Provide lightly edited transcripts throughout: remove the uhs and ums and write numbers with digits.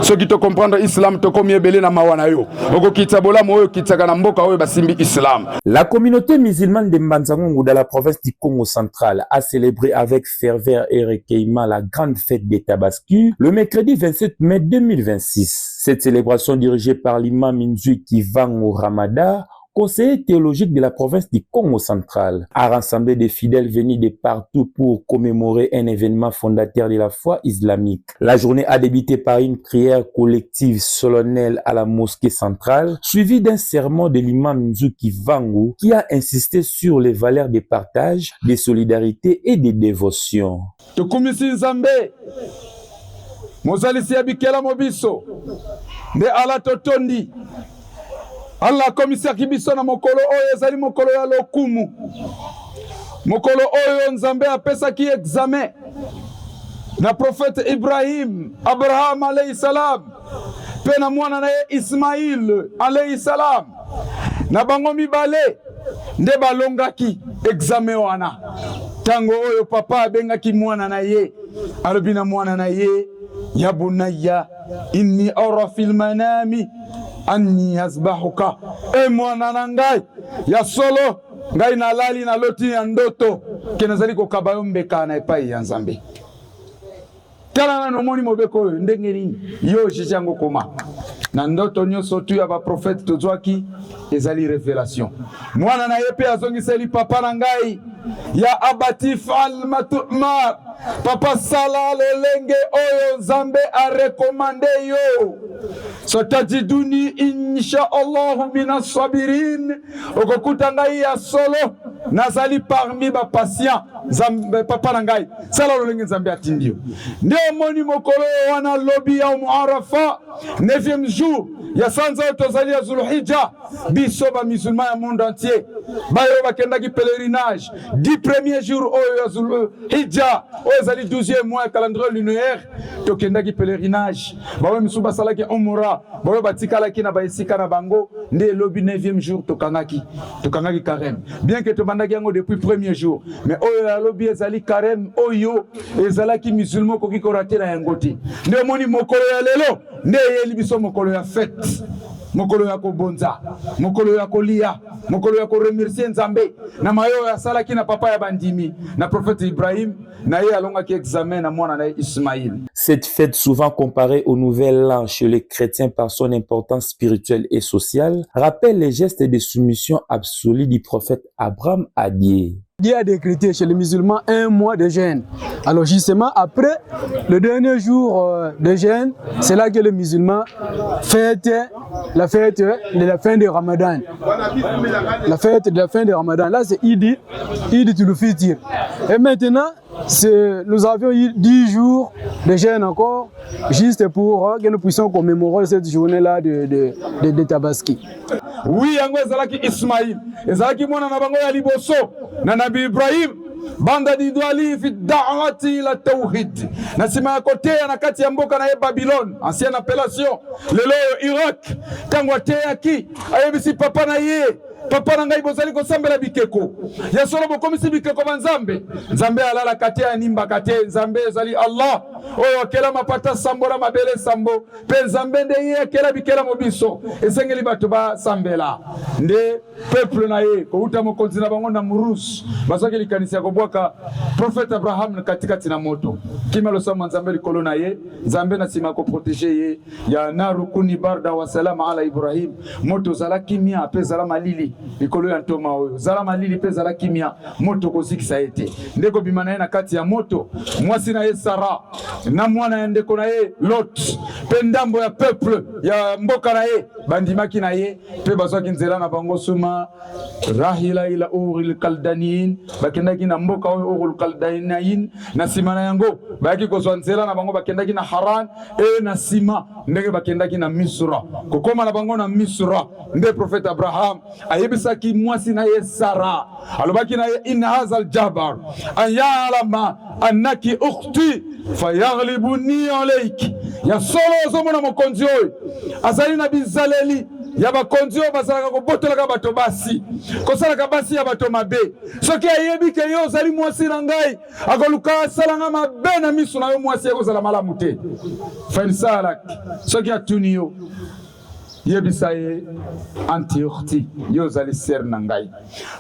Soki to comprendre islam, tokomi ebele na mawa na yo. Okokitisa bolamu oyo okitsaka na mboka oyo basimbi islam. La communauté musulmane de Mbanza-Ngungu dans la province du Kongo central a célébré avec ferveur et recueillement la grande fête des Tabaski le mercredi 27 mai 2026. Cette célébration dirigée par l'imam Nzui Kivango Ramada, conseiller théologique de la province du Kongo central, a rassemblé des fidèles venus de partout pour commémorer un événement fondateur de la foi islamique. La journée a débuté par une prière collective solennelle à la mosquée centrale, suivie d'un sermon de l'imam Nzuki Vangu qui a insisté sur les valeurs de partage, de solidarité et de dévotion. Tokumisi Nzambe, mozalisi ya bikelamo biso, nde Ala totondi. Allah akomisaki biso na mokolo oyo ezali mokolo ya lokumu, mokolo oyo Nzambe apesaki examen na prophète Ibrahim, Abraham alayhi salam, mpe na mwana na ye Ismail alayhi salam. Na bango mibale nde balongaki examen wana. Ntango oyo papa abengaki mwana na ye, alobi na mwana na ye: ya bunayya inni ara fil manami anni asbahuka, e mwana na ngai, ya solo ngai nalali, naloti ya ndoto ke nazali kokaba yo mbeka na epai ya Nzambe. Tala nano, omoni mobeko oyo ndenge nini yo juge yango koma na ndoto nyonso tu ya baprofete tozwaki ezali révélation. Mwana na ye mpe azongiseli papa na ngai: ya abati fal ma tumar, papa, sala lolenge oyo Nzambe arecommander yo. Satajiduni insha Allahu mina sabirin, okokuta ngai ya solo nazali parmi bapatient. Nzambe, papa na ngai, sala lolenge Nzambe atindi yo. Nde omoni mokolo wana, lobi ya Arafa, 9e jour ya sanza oyo tozali ya Zulhija, biso bamusulman ya monde entier bayo bakendaki pèlerinage 10 premier jour oyo ya Zulhija, oyo ezali 12e mois ya calendrier lunaire, tokendaki pèlerinage. Baoyo misusu basalaki umra, baoyo batikalaki na baesika na bango. Nde elobi 9e jour tokangaki carême, bien que tobandaki yango depuis premier jour, mais oyo alobi ezali carême oyo ezalaki musulman okoki korater na yango te. Nde omoni mokolo ya lelo nde eyeli biso mokolo ya fête, mokolo ya kobonza, mokolo ya kolia, mokolo ya koremercier Nzambe na maye oyo asalaki na papa ya bandimi, na prophète Ibrahim na ye alongaki examen na mwana na ye Ismaïl. Cette fête, souvent comparée au Nouvel An chez les chrétiens par son importance spirituelle et sociale, rappelle les gestes de soumission absolue du prophète Abraham à Dieu. Dieu a décrété chez les musulmans un mois de jeûne. Alors justement, après le dernier jour de jeûne, c'est là que les musulmans fêtent la fête de la fin de Ramadan. La fête de la fin de Ramadan. Là, c'est Idi, Idi Fitr. Et maintenant, nous avions eu 10 jours de jeûne encore, juste pour que nous puissions commémorer cette journée-là de Tabaski. Oui, yango ezalaki Ismail, ezalaki mwana na bango ya liboso na nabi Ibrahim. Banda didwali fi da'wati ila tauhid, na nsima ya koteya na kati ya mboka na ye Babylone, ancienne appellation lelo oyo Irak, ntango ateyaki, ayebisi papa na ye: papa na ngai, bozali kosambela bikeko, ya solo bokomisi bikeko banzambe. Nzambe alalaka te, animbaka te. Nzambe ezali Allah oyo akela mapata sambo na mabele sambo, mpe Nzambe nde ye akela bikelamo biso, esengeli bato basambela. Nde peuple na ye, kouta mokonzi na bango na Murus, bazwaki likanisi ya kobwaka prophète Abraham na katikati na moto. Kima losambo ya Nzambe likolo na ye. Nzambe na nsima ya koprotéger ye: ya naru kuni barda wa salama ala Ibrahim, moto ozala kimia mpe ezala malili likolo ya ntoma oyo, zala malili mpe ezala kimia, moto kozikisa ye te. Nde kobima na ye na kati ya moto, mwasi na ye Sara na mwana ya ndeko na ye Lot mpe ndambo ya peuple ya mboka na ye bandimaki na ye mpe bazwaki nzela na bango. Suma rahila ila Uril Kaldaniin, bakendaki na mboka oyo Urul Kaldaniin. Na nsima na yango bayaki kozwa nzela na bango, bakendaki na Haran e na nsima ndenge bakendaki na Misra. Kokóma na bango na Misra, nde prophète Abraham ayebisaki mwasi na ye Sara, alobaki na ye: in haza aljabar an yalama annaki ukhti fayaglibuni alayki. Ya solo ozomona mokonzi oyo azali na bizaleli. ya bakonzi oyo bazalaka kobotolaka bato basi, kosalaka basi ya bato mabe. Soki ayebi ke yo ozali mwasi na ngai, akoluka asala nga mabe na miso na yo, mwasi ekozala malamu te. Fainsalak, soki atuni yo, yebisa ye anti ukhti, yo ozali sere na ngai.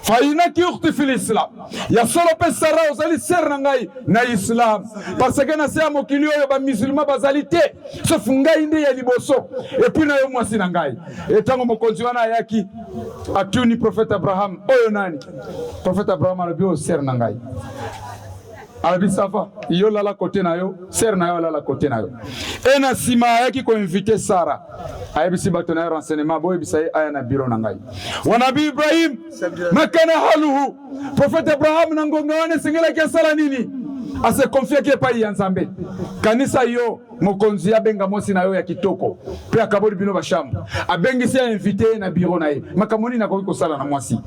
Fainaki ukhti fil islam, ya solo mpe Sara ozali sere na ngai na islam, parce que na se ya mokili oyo ba musulman bazali te sauf ngai nde ya liboso, epuis na yo mwasi na ngai. Etango mokonzi wana ayaki atuni prophète Abraham, oyo nani? Prophète Abraham alobi oyo sere na ngai. Alobi safa, yo lala kote na yo, sere na yo alala kote na yo. E na nsima ayaki koinvite Sara, ayebisi bato na ye renseignement, boyebisa ye aya na biro na ngai. Wanabi Ibrahim makana haluhu, prophète Abraham na ngonga wana esengelaki asala nini? Ase confiaki epai ya Nzambe. Kanisa yo mokonzi abenga mwasi na yo ya kitoko mpe akaboli bino bashambre, abengisi ya invite ye na biro na ye, makambo nini akoki kosala na mwasi?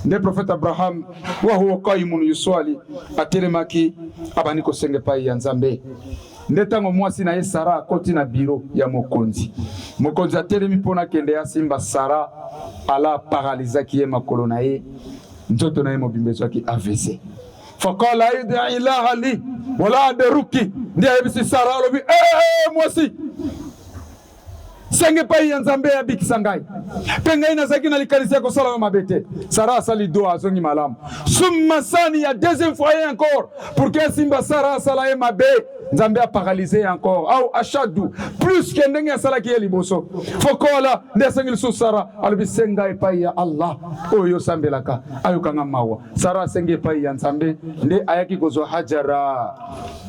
Nde prophète Abraham wa huwa qaimun yuswali, atelemaki abandi kosenga epai ya Nzambe. Nde ntango mwasi na ye Sara akoti na biro ya mokonzi, mokonzi atelemi mpo na kende asimba Sara, ala paralizaki ye makolo na ye, nzoto na ye mobimba ezwaki AVC. Faqala id'i ilaha li wala adruki, nde ayebisi Sara alobi ee, mwasi senge epai ya Nzambe abikisa ngai, mpe ngai nazalaki na likanisi ya kosala yo mabe te. Sara asali doa, azongi malamu. Summa sani ya deuxième fois ye encore pour que asimba Sara asala ye mabe, Nzambe aparalyse ye encore au ashadu plus ke ndenge asalaki ye liboso. Fokola nde asengi lisusu Sara, alobi senga epai ya Allah oyo yo osambelaka ayokanga mawa. Sara asengi epai ya Nzambe, nde ayaki kozwa Hajara,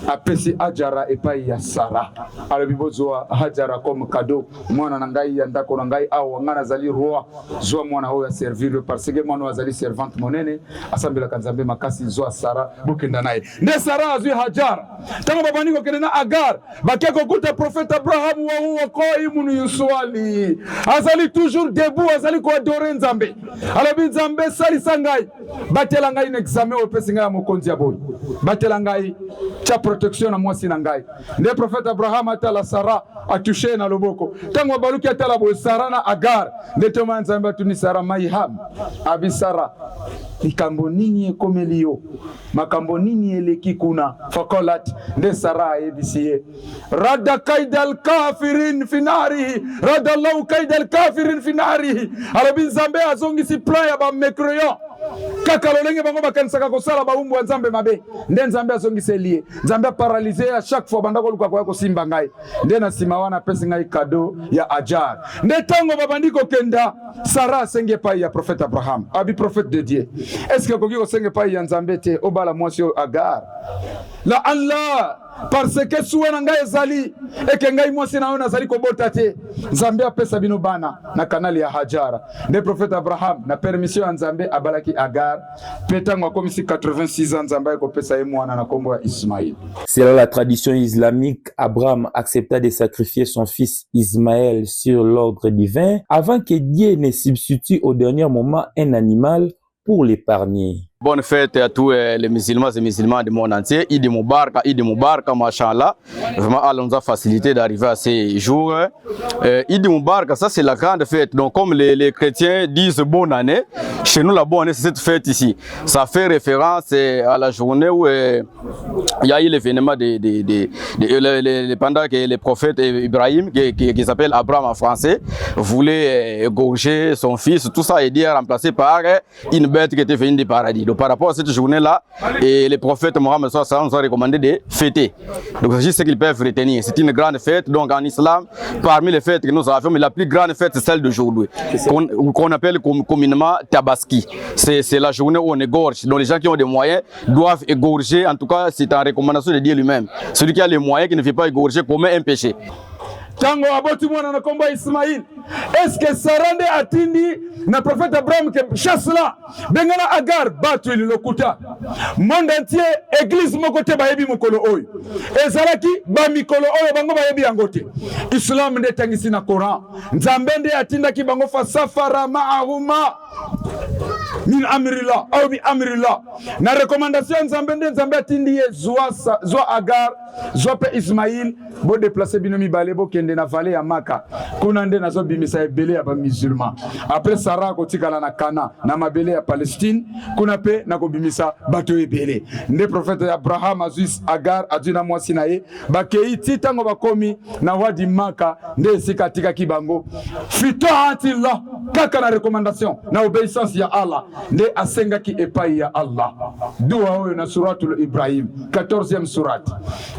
apesi Hajara epai ya Sara, alobi bozwa Hajara comme cadeau, mwana na ngai ya ndako na ngai awa, ngai nazali roi, zwa mwana oyo aservir, parce que mwana oyo azali servante monene, asambelaka Nzambe makasi, zwa Sara bokenda na ye. Nde Sara azwi Hajara. Ntango babandi kokende na Agar, bake kokuta prophète Abraham wa huwa qaimun yuswali, azali toujours debout, azali koadore Nzambe. Alobi Nzambe salisa ngai, batela ngai na examen oyo opesi ngai ya mokonzi ya boye, batela ngai, tia protection na mwasi na ngai. Nde prophète Abraham atala Sara, atushe na loboko. Ntango abaluki atala boye Sara na Agar, nde toma ya Nzambe atuni Sara maiham, abi Sara, likambo nini ekomeli yo? Makambo nini eleki kuna? Faqalat, nde Sara ayebisi ye, rada kaida alkafirin fi narihi, rada Allahu kaida alkafirin fi narihi. Alobi Nzambe azongisi plan ya ba mécréants kaka lolenge bango bakanisaka kosala bawumbu ya Nzambe mabe, nde Nzambe azongiseli ye. Nzambe aparalyse ye a chaque fois banda koluka koya kosimba ngai, nde na nsima wana apesi ngai cadeau ya Ajar. Nde ntango babandi kokenda, Sara asengi epai ya prophète Abraham, abi prophète de Dieu, est-ce que okoki kosenga epai ya Nzambe te obala mwasi oyo Agar? La Allah, parce que suwe na ngai ezali eke ngai mwasi na yo nazali kobota te. Nzambe apesa bino bana na kanali ya Hajara. Nde prophète Abraham na permission ya Nzambe abalaki Agar, mpe ntango akomisi 86 ans Nzambe ayekopesa ye mwana na kombo ya Ismaïl. Selon la tradition islamique, Abraham accepta de sacrifier son fils Ismaël sur l'ordre divin avant que Dieu ne substitue au dernier moment un animal pour l'épargner. Bonne fête à tous les musulmans et musulmanes du monde entier. Eid Mubarak, Eid Mubarak, machallah. Vraiment, Allah nous a facilité d'arriver à ces jours. Eid Mubarak, ça c'est la grande fête. Donc comme les chrétiens disent bonne année, chez nous la bonne année c'est cette fête ici. Ça fait référence à la journée où il y a eu l'événement de pendant que le prophète Ibrahim, qui s'appelle Abraham en français, voulait égorger son fils, tout ça a été remplacé par une bête qui était venue du paradis. Donc par rapport à cette journée-là, et le prophète Mohammed nous a recommandé de fêter. Donc c'est juste ce qu'ils peuvent retenir. C'est une grande fête. Donc en islam, parmi les fêtes que nous avons, mais la plus grande fête, c'est celle d'aujourd'hui, qu'on appelle communément Tabaski. C'est la journée où on égorge. Donc les gens qui ont des moyens doivent égorger. En tout cas, c'est en recommandation de Dieu lui-même. Celui qui a les moyens, qui ne fait pas égorger, commet un péché. Tango aboti mwana na kombo ya Ismaïl, est-ce que Sara nde atindi na prophète Abraham ke chasse la bengana Agar? Batu ili lokuta. Monde entier église moko te bayebi mokolo oyo ezalaki, ba mikolo oyo bango bayebi yango te. Islam nde etangisi na Coran, Nzambe nde atindaki bango fasafara ma'ahuma. Min amrillah au bi amrillah, na recommandation ya Nzambe nde Nzambe atindi ye zwa, zwa Agar, zwa mpe Ismail, bodeplace bino mibale bokende na vallée ya Maka, kuna nde nazobimisa ebele ya bamusulman. Après Sara akotikala na Kana na mabele ya Palestine, kuna mpe nakobimisa bato ebele. Nde prophète Abraham azwi Agar, azwi na mwasi na ye, bakei ti ntango bakomi na wadi Maka, nde esika atikaki bango fi taatillah, kaka na recommandation na obéissance ya Allah nde asengaki epai ya Allah dua oyo na suratul Ibrahim 14e surat.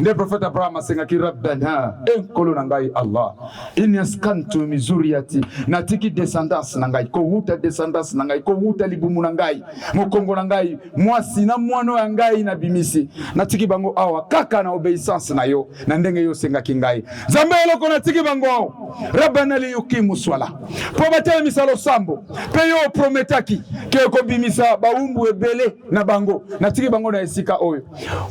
Nde prophète Abraham asengaki rabbana, e nkolo na ngai Allah, inni askantu min zuriyati, natiki descendance na ngai, kowuta descendance na ngai, kowuta libumu na ngai, mokongo na ngai, mwasi na mwana ya ngai nabimisi, natiki bango awa kaka na obéissance na yo, na ndenge yo osengaki ngai Nzambe, eloko natiki bango awa, rabbana liyukimu swala, mpo batelemisa losambo, mpe yo oprometaki ke ekobimisa bawumbu ebele na bango, natiki bango na esika oyo,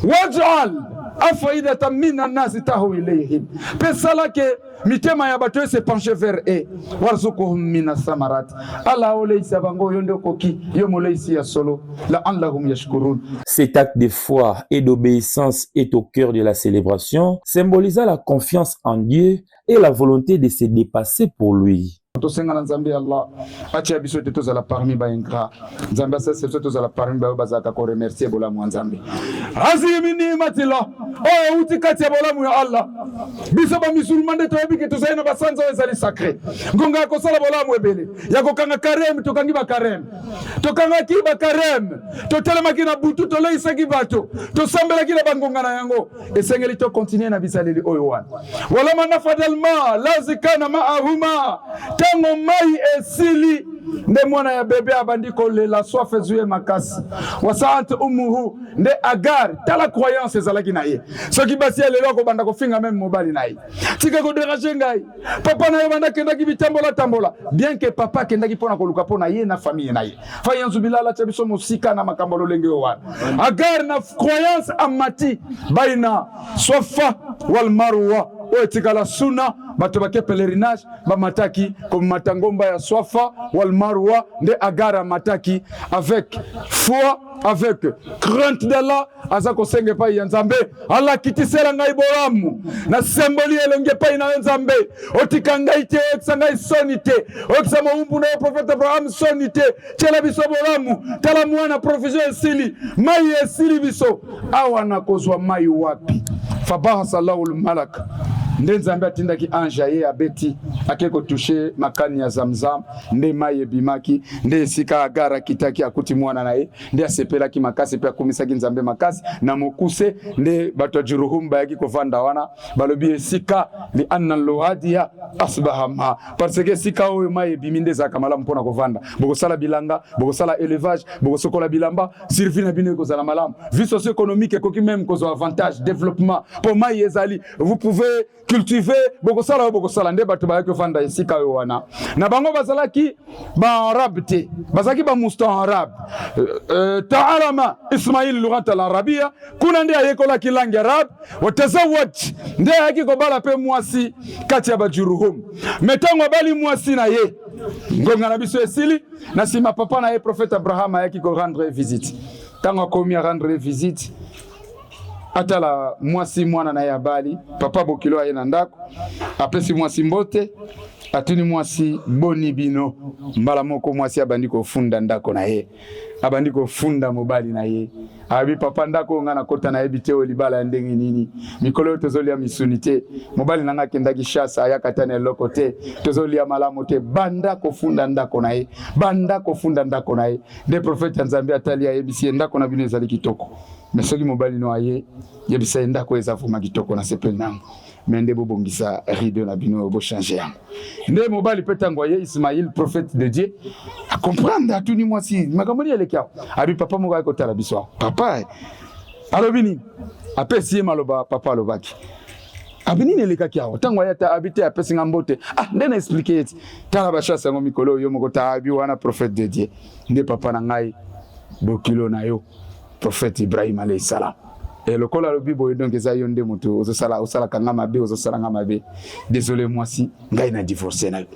waj'al afaidata mina nasi tahu ilayhim, mpe sala ke mitema ya bato ese penche vers e warzukuhum mina samarat, ala oleisa bango, yo nde okoki, yo moleisi ya solo, la'allahum yashkurun. Cet acte de foi et d'obéissance est au cœur de la célébration, symbolisant la confiance en Dieu et la volonté de se dépasser pour lui. Tosenga na Nzambe Allah atia biso te tozala parmi baingrat. Nzambe asalisa biso tozala parmi baoyo bazalaka koremercier bolamu ya Nzambe. Azimi nimatila oyo euti kati ya bolamu ya Allah. Biso bamisulma nde toyebi ke tozali na basanza oyo ezali sacré, ngonga ya kosala bolamu ebele, ya kokanga kareme. Tokangi bakareme, tokangaki bakareme, totelemaki na butu, toleisaki bato, tosambelaki na bangonga na yango. Esengeli tokontinue na bizaleli oyo wana. Walama nafadalma lazikana maahuma, ntango mai esili nde mwana ya bebe abandi kolela, soif ezwi ye makasi. Wasaat umuhu, nde Agar, tala croyance ezalaki na ye. Soki basi ya lelo, akobanda kofinga meme mobali na ye: tika kodéranger ngai, papa na yo banda akendaki bitambola tambola, bien que papa akendaki mpona koluka mpo na ye na famille na ye. Fayanzu bilala tia biso mosika na makambo lolenge oyo wana. Agar na croyance amati baina Swafa wal Marwa, oyo etikala suna bato bake pèlerinage, bamataki komata ngomba ya Swafa wal Marwa. Nde Agar amataki avec foi, avec crainte d'Allah, aza kosenga epai ya Nzambe: Allah, kitisela ngai bolamu, nasemboli elongi epai na yo Nzambe, otika ngai te, oyokisa ngai soni te, oyokisa mowumbu na yo prophète Abraham soni te, tiela biso bolamu. Tala mwana, provision esili, mai esili, biso awa nakozwa mai wapi? Fabahasa lahu lmalak, nde Nzambe atindaki ange aye, abeti, ake kotoucher makani ya Zamzam, nde mai ebimaki. Nde esika Agar akitaki, akuti mwana na ye, nde asepelaki makasi mpe akumisaki Nzambe makasi. Na mokuse, nde bato ya Juruhum bayaki kovanda wana, balobi esika li anna lohadia asbaha ma, parce que esika oyo mai ebimi nde ezalaka malamu mpona kovanda. Bokosala bilanga, bokosala élevage, bokosokola bilamba, survie na bino ekozala malamu, vie socio-économique ekoki même kozwa avantage, développement, mpo mai ezali, vous pouvez cultiver, bokosala oyo bokosala. Nde bato bayaki kovanda esika oyo wana. Na bango bazalaki baarabe te, bazalaki bamusta arabe. Taalama Ismail lughat al arabia, kuna nde ayekolaki langue arabe. Watazawaj, nde ayaki kobala mpe mwasi kati ya bajuruhum. Me ntango abali mwasi na ye, ngonga na biso esili. Na nsima papa na ye prophète Abraham ayaki korendre visite. Ntango akomi arendre visite, atala mwasi mwana na ye abali, papa bokilo aye na ndako, apesi mwasi mbote, atuni mwasi: boni bino? Mbala moko mwasi abandi kofunda ndako na ye, abandi kofunda mobali na ye. Abi: papa, ndako oyo ngai nakota, nayebi te oyo libala ya ndenge nini. Mikolo oyo tozolia misuni te, mobali na ngai akendaki chasse, ayaka ta na eloko te, tozolia malamu te. Banda kofunda ndako na ye, banda kofunda ndako na ye. Nde prophète ya Nzambe atali, ayebisi ye: ndako na bino ezali kitoko, mais soki mobali no aye, yebisa ye ndako eza vraiment kitoko, nasepeli nango, mais nde bobongisa rideau na bino, bochanger yango. Nde mobali mpe ntango aye, Ismaïl, prophète de Dieu, acomprendre, atuni mwasi: makambo nini eleki awa? Abi: papa moko aye kotala biso awa. Papa alobi nini? Apesi ye maloba papa alobaki. Abi: nini elekaki awa? Ntango aye ata abi te, apesi nga mbote. Ah, nde na expliquer ye ti tala bachasse yango mikolo oyo moko ta. Abi wana prophète de Dieu nde papa na ngai, bokilo na yo prophète Ibrahim alayhi salam. E lokola alobi boye, donc eza yo nde moto ozosala, osalaka nga mabe, ozosala nga mabe. Désolé mwasi, ngai na divorce na yo.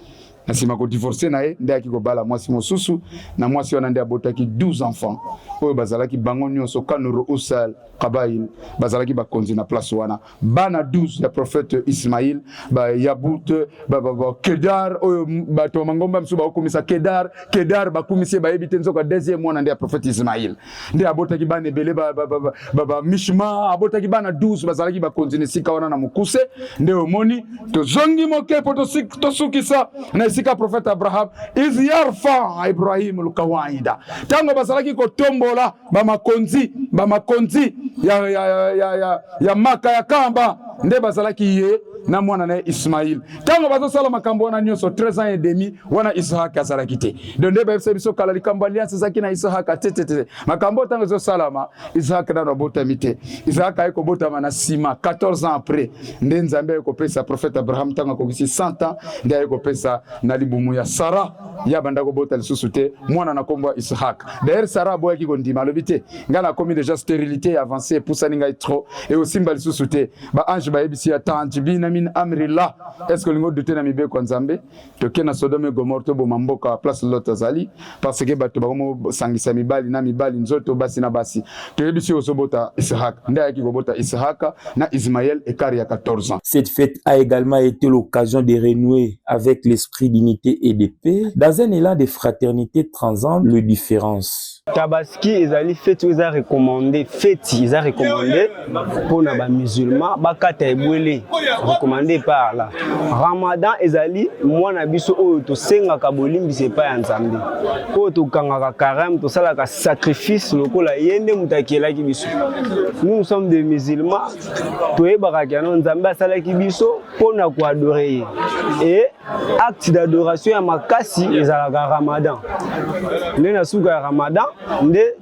Na nsima kodivorce na ye, nde ayaki kobala mwasi mosusu. Na mwasi wana nde abotaki 12 enfants oyo bazalaki bango nyonso kanu ruusal qabail, bazalaki bakonzi na place wana. Bana 12 ya prophète Ismaïl, ba Yabut, ba, ba, ba Kedar, oyo bato ya mangomba mosusu bakokumisa Kedar, Kedar bakumisi ye bayebi te, nzoka deuxième mwana nde ya prophète Ismaïl. Nde abotaki bana ebele ba, ba, ba, ba, ba, ba Mishma, abotaki bana 12 bazalaki bakonzi na esika wana na mokuse. Nde omoni tozongi moke mpo tosukisa na esika prophète Abraham, iz yarfa Ibrahim lkawaida, ntango bazalaki kotombola bamakonzi bamakonzi ya, ya, ya, ya, ya Maka ya Kamba, nde bazalaki ye na mwana na ye Ismaïl. Ntango bazosala makambo wana nyonso, 13 ans et demi wana Isahaka azalaki te. Donc nde bayebisa biso kala likambo alliance ezalaki na Isahaka te te te. Makambo ntango ezosalama, Isahaka nano abotami te. Isahaka aye kobotama na nsima 14 ans après, nde Nzambe aye kopesa prophète Abraham ntango akokisi 100 ans, nde aye kopesa na libumu ya Sara ya banda kobota lisusu te mwana na nkombo ya Isahaka. D'ailleurs Sara aboyaki kondima, alobi te ngai nakomi déjà stérilité avancée, epusani ngai trop e osimba lisusu te. Ba ange bayebisi ya tanjibina min amrillah, est ce que olingi odute na mibeko ya Nzambe? Toke na Sodome Gomorrhe, toboma mboka place Lot azali, parce que bato bakomosangisa mibali na mibali nzoto, basi na basi. Toyebisi ozobota Ishak. Nde ayaki kobota Ishaka na Ismaël, écart ya 14 ans. Cette fête a également été l'occasion de renouer avec l'esprit d'unité et de paix dans un élan de fraternité transcendant les différences. Tabaski ezali feti oyo eza recommandé, feti eza recommandé mpona bamusulman bakata ebwele, recommandé par là. Ramadan ezali mwana biso oyo tosengaka bolimbisi epai ya Nzambe, oyo tokangaka carême, tosalaka sacrifice lokola ye nde moto akelaki biso. Nous, nous sommes des musulmans, toyebaka keno Nzambe asalaki biso mpona koadorer ye, et acte d'adoration ya makasi ezalaka Ramadan. Nde na suka ya Ramadan nde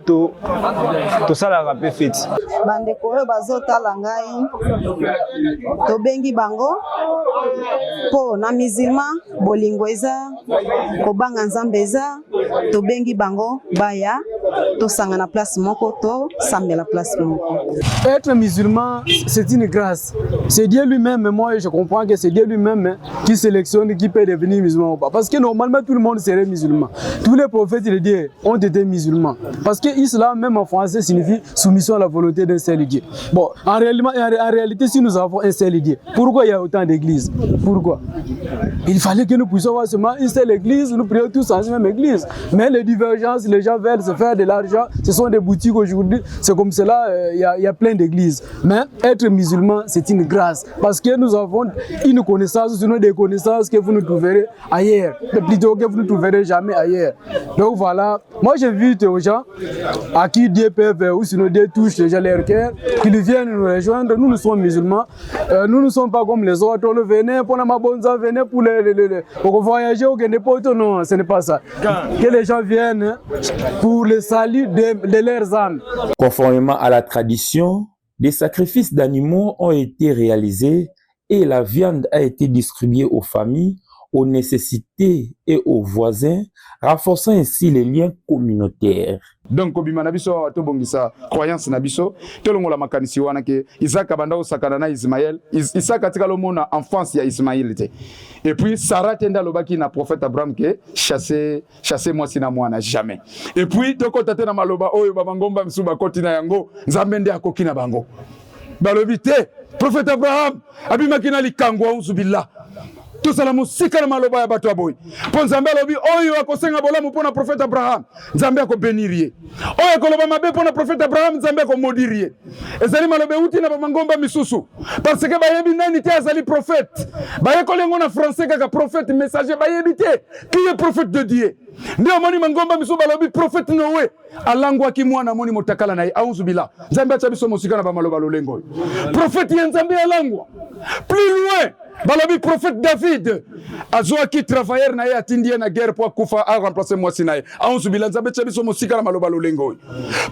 tosalaka mpe feti. Bandeko oyo bazotala ngai, tobengi bango mpo na musulman bolingo eza, kobanga Nzambe eza. Tobengi bango baya tosangana place moko, tosambela place moko. Être musulman, c'est une grâce. C'est Dieu lui-même, moi je comprends que c'est Dieu lui-même qui sélectionne qui peut devenir musulman ou pas. Parce que normalement tout le monde serait musulman. Tous les prophètes de Dieu ont été musulmans. Parce que islam, même en français, signifie soumission à la volonté d'un seul Dieu. Bon, en réalité, si nous avons un seul Dieu, pourquoi il y a autant d'églises? Pourquoi? Il fallait que nous puissions avoir seulement une seule église, nous prions tous en même église. Mais les divergences, les gens veulent se faire de l'argent, ce sont des boutiques aujourd'hui, c'est comme cela, il y a plein d'églises. Mais être musulman, c'est une grâce, parce que nous avons une connaissance, sinon des connaissances que vous ne trouverez ailleurs, plutôt que vous ne trouverez jamais ailleurs. Donc voilà, moi j'invite aux gens à qui Dieu peut, ou sinon Dieu touche déjà leur cœur, qu'ils viennent nous rejoindre. Nous, nous sommes musulmans, nous ne sommes pas comme les autres. On venait pour la mabonza, venez pour les, pour voyager au poto. Non, ce n'est pas ça. Que les gens viennent pour le salut de leurs âmes. Conformément à la tradition, des sacrifices d'animaux ont été réalisés et la viande a été distribuée aux familles, aux nécessités et aux voisins, renforçant ainsi les liens communautaires. Donc kobima na biso awa, tobongisa croyance na biso, tolongola makanisi wana ke Isaka banda kosakana na Ismael. Isaka atikala omona enfance ya Ismael te. Et puis Sara te nde alobaki na prophète Abraham ke chasse, chasse mwasi na mwana, jamais. Et puis tokɔta te na maloba oyo bamangomba misusu bakɔti na yango, Nzambe nde akoki na bango. Balobi te prophète Abraham abimaki na likango, auzubillah. Tozala mosika na maloba ya bato ya boye, mpo Nzambe alobi oyo akosenga bolamu mpo na prophète Abraham, Nzambe akobénir ye; oyo akoloba mabe mpo na prophète Abraham, Nzambe akomaudire ye. Ezali maloba euti na bamangomba misusu, parce que bayebi nani te azali prophète. Bayekoli yango na français kaka, prophète, messager, bayebi te qui est prophète de Dieu. Nde omoni mangomba misusu balobi prophète Noé alangwaki mwana, amoni motakala na ye, auzubillah. Nzambe atya biso mosika na bamaloba lolengo oyo. Prophète ya Nzambe alangwa? Plus loin, balobi prophète David azwaki travailleur na ye, atindi ye na guerre mpo akufa, aremplace mwasi na ye, auzubillah. Nzambe tya biso mosika na maloba lolengo oyo.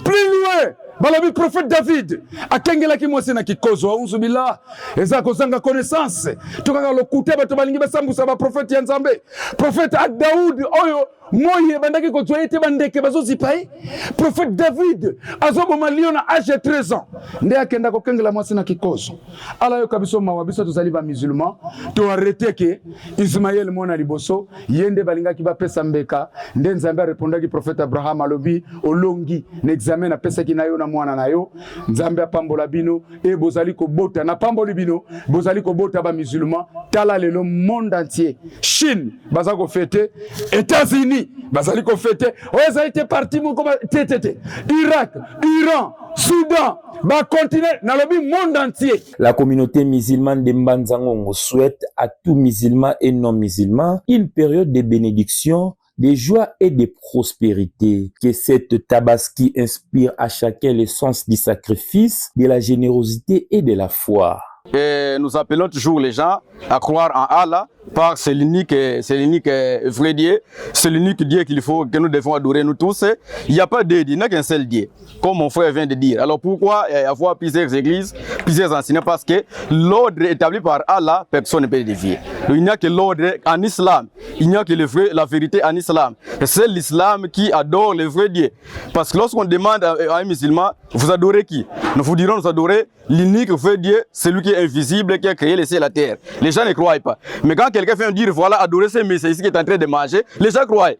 Plus loin, balobi prophète David akengelaki mwasi na kikozo, auzubillah. Eza kozanga connaissance to kaka lokuta. Bato balingi basambusa baprophète ya Nzambe. Prophète Daoud oyo Moi ebandaki kozwa ye te, bandeke bazozipa ye. Prophète David azoboma lion na age ya 13 ans, nde akenda kokengela mwasi na kikozo. Ala yoka biso mawa, biso tozali ba musulman, to arrete ke Ismaël mwana liboso ye nde balingaki bapesa mbeka, nde Nzambe arepondaki prophète Abraham, alobi olongi na examen napesaki na yo na mwana na yo. Nzambe apambola bino e bozali kobota, napamboli bino bozali kobota ba musulman. Tala lelo monde entier, Chine baza kofete, États-Unis bazali kofete, oyo ezali te parti moko te te te, Irak, Iran, Soudan, bacontinent, nalobi monde entier. La communauté musulmane de Mbanza-Ngongo souhaite à tout musulman et non musulman une période de bénédiction, de joie et de prospérité. Que cette tabaski inspire à chacun le sens du sacrifice, de la générosité et de la foi. Et nous appelons toujours les gens à croire en Allah, par c'est l'unique, c'est l'unique vrai Dieu, c'est l'unique Dieu qu'il faut, que nous devons adorer nous tous. Il n'y a pas deux dieux, il n'y a qu'un seul Dieu, comme mon frère vient de dire. Alors pourquoi avoir plusieurs églises, plusieurs enseignants? Parce que l'ordre établi par Allah, personne ne peut le dévier. Donc, il n'y a que l'ordre en islam, il n'y a que le vrai, la vérité en islam. C'est l'islam qui adore le vrai Dieu. Parce que lorsqu'on demande à un musulman, vous adorez qui? Nous vous dirons, nous adorons l'unique vrai Dieu, celui qui est invisible, qui a créé le ciel et la terre. Les gens ne croient pas. Mais quand quelqu'un vient dire, voilà, adorer ce monsieur ici qui est en train de manger, les gens croient.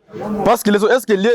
Parce que les autres, est-ce que Dieu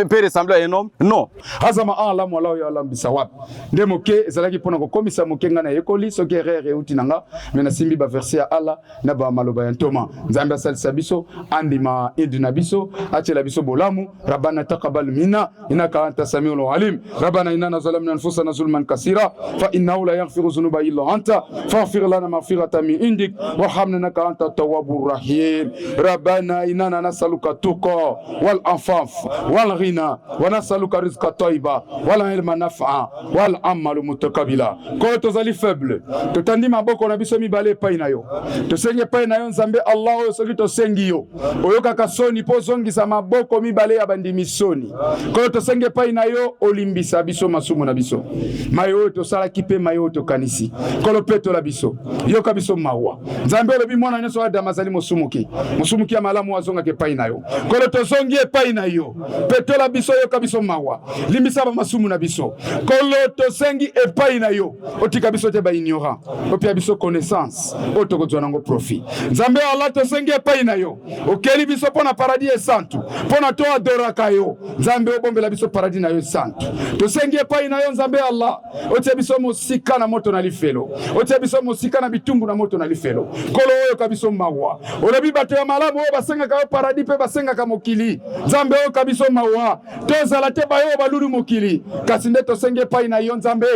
peut ressembler à un homme? Non. Hazama alam wallahu ya'lam bisawab. Nde moke ezalaki mpona kokomisa moke nga nayekoli, soki erreur euti na nga, me nasimbi baverset ya Allah na bamaloba ya ntoma. Nzambe asalisa biso, andima idi na biso, atiela biso bolamu. Rabbana taqabbal minna innaka anta samiul alim. Rabbana inna zalamna anfusana zulman kasira fa innahu la yaghfiru dhunuba illa anta faghfir lana maghfiratan min indik warhamna innaka anta tawwabur rahim. Rabbana inna nasaluka tuqa wal afaf wal ghina wa nasaluka rizqa tayyiba wal ilma naf'a wal amalu mutakabila. Koyo tozali faible, totandi maboko na biso mibale epai na yo, tosengi epai na yo Nzambe Allah, oyo soki tosengi yo oyokaka soni mpo ozongisa maboko mibale ya bandimi soni. Koyo tosengi epai na yo olimbisa biso masumu na biso, maye oyo tosalaki mpe maye oyo tokanisi. Kolo petola biso, yoka biso mawa. Nzambe olobi mwana nyonso Adamu azali mosumuki, mosumuki ya malamu azongaka epai na yo. Kolo tozongi epai na yo, petola biso, yoka biso mawa, limbisa bamasumu na biso. Kolo tosengi epai na yo, otika biso te baignorant, opia biso connaissance oyo tokozwa nango profit. Nzambe Allah, tosengi epai na yo, okeli biso mpo na paradis esantu, mpo na toadoraka yo. Nzambe obombela biso paradis na yo esantu. Tosengi epai na yo Nzambe Allah, otia biso mosika na moto na lifelo, otia biso mosika na bitumbu na moto na lifelo. Kolo oyoka biso mawa. Olobi bato ya malamu oyo basengaka yo paradis mpe basengaka mokili. Nzambe oyoka biso mawa, tozala te bayo oyo baluli mokili, kasi nde tosengi epai na yo Nzambe,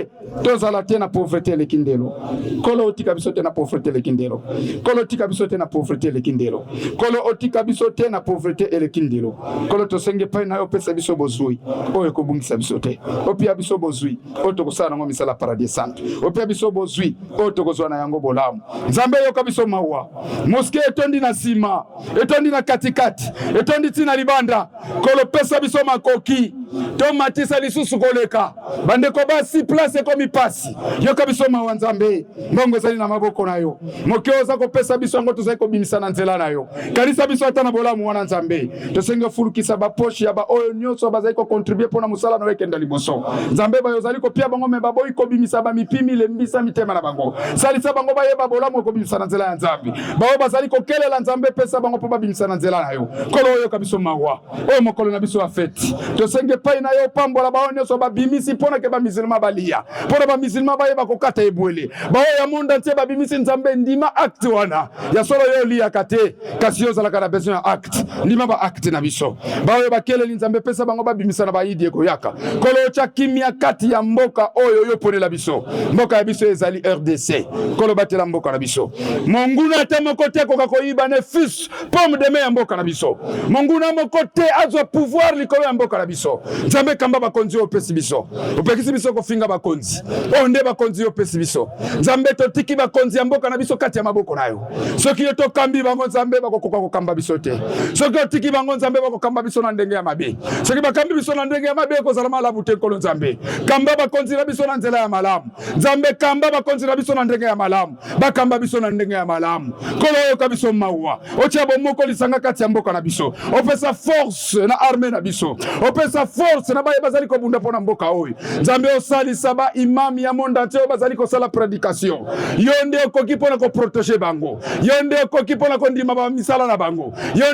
tozala te na pauvreté eleki ndelo. Kolo otika biso te na pauvreté eleki ndelo. Kolo otika biso te na pauvreté eleki ndelo. Kolo otika biso te na pauvreté eleki ndelo. Kolo tosengi epai na yo, opesa biso bozwi oyo ekobungisa biso te, opia biso bozwi oyo tokosala nango misala paradis santu, opia biso bozwi oyo tokozwa na yango bolamu. Nzambe yoka biso mawa. Moske etondi na nsima, etondi na katikati, etondi ntina libanda. Kolo pesa biso makoki tomatisa lisusu koleka. Bandeko basi, place ekomi pasi. Yoka biso mawa Nzambe, mbongo ezali na maboko na yo, moke oza kopesa biso yango tozali kobimisa na nzela na yo. Kanisa biso ata na bolamu wana Nzambe. Tosengi ofulukisa baposhe ya baoyo nyonso bazali kokontribue mpo na mosala na yo ekenda liboso. Nzambe, bayo ozali kopia bango me baboyi kobimisa bamipimi, lembisa mitema na bango, salisa bango bayeba bolamu ekobimisa na nzela ya Nzambe. Baoyo bazali kokelela Nzambe, pesa bango mpo babimisa na nzela na yo. Nkolo oyoka biso mawa, oyo mokolo na biso ya feti, tosengi epai na yo opambola baoyo nyonso babimisi mpo na ke bamisilma balia, mpo na bamisilma bayeba kokata ebwele. Baoyo ya monde entier babimisi, Nzambe ndima acte wana ya solo. Yo oliyaka te, kasi yo ozalaka na besoin ya acte, ndima ba acte na biso. Baoyo bakeleli, Nzambe pesa bango babimisa na bayidi ekoyaka. Nkolo otya kimia kati ya mboka oyo yo ponela biso. Mboka ya biso ezali RDC. Nkolo batela mboka na biso. Monguna ata moko te akoka koyiba ne fils pomme de main ya mboka na biso. Monguna moko te azwa pouvoir likolo ya mboka na biso. Nzambe, kamba bakonzi oyo opesi biso. Opekisi biso kofinga bakonzi. Oyo nde bakonzi oyo opesi biso. Nzambe, totiki bakonzi ya mboka na biso kati ya maboko na yo. Soki yo tokambi bango, Nzambe, bakokoka kokamba biso te. Soki otiki bango, Nzambe, bakokamba biso na ndenge ya mabe. Soki bakambi biso na ndenge ya mabe, ekozala malamu te. Nkolo Nzambe, kamba bakonzi na biso na nzela ya malamu. Nzambe, kamba bakonzi na biso na ndenge ya malamu, bakamba biso na ndenge ya malamu. Nkolo, oyoka biso mawa, otia bomoko, lisanga kati ya mboka na biso. Opesa force na arme na biso, opesa force na baye bazali kobunda mpo na mboka oyo. Nzambe, osalisa ba imam ya monde entier oyo bazali kosala prédication. Yo nde okoki mpo na koprotéger bango, yo nde okoki mpo na kondima bamisala na bango yo.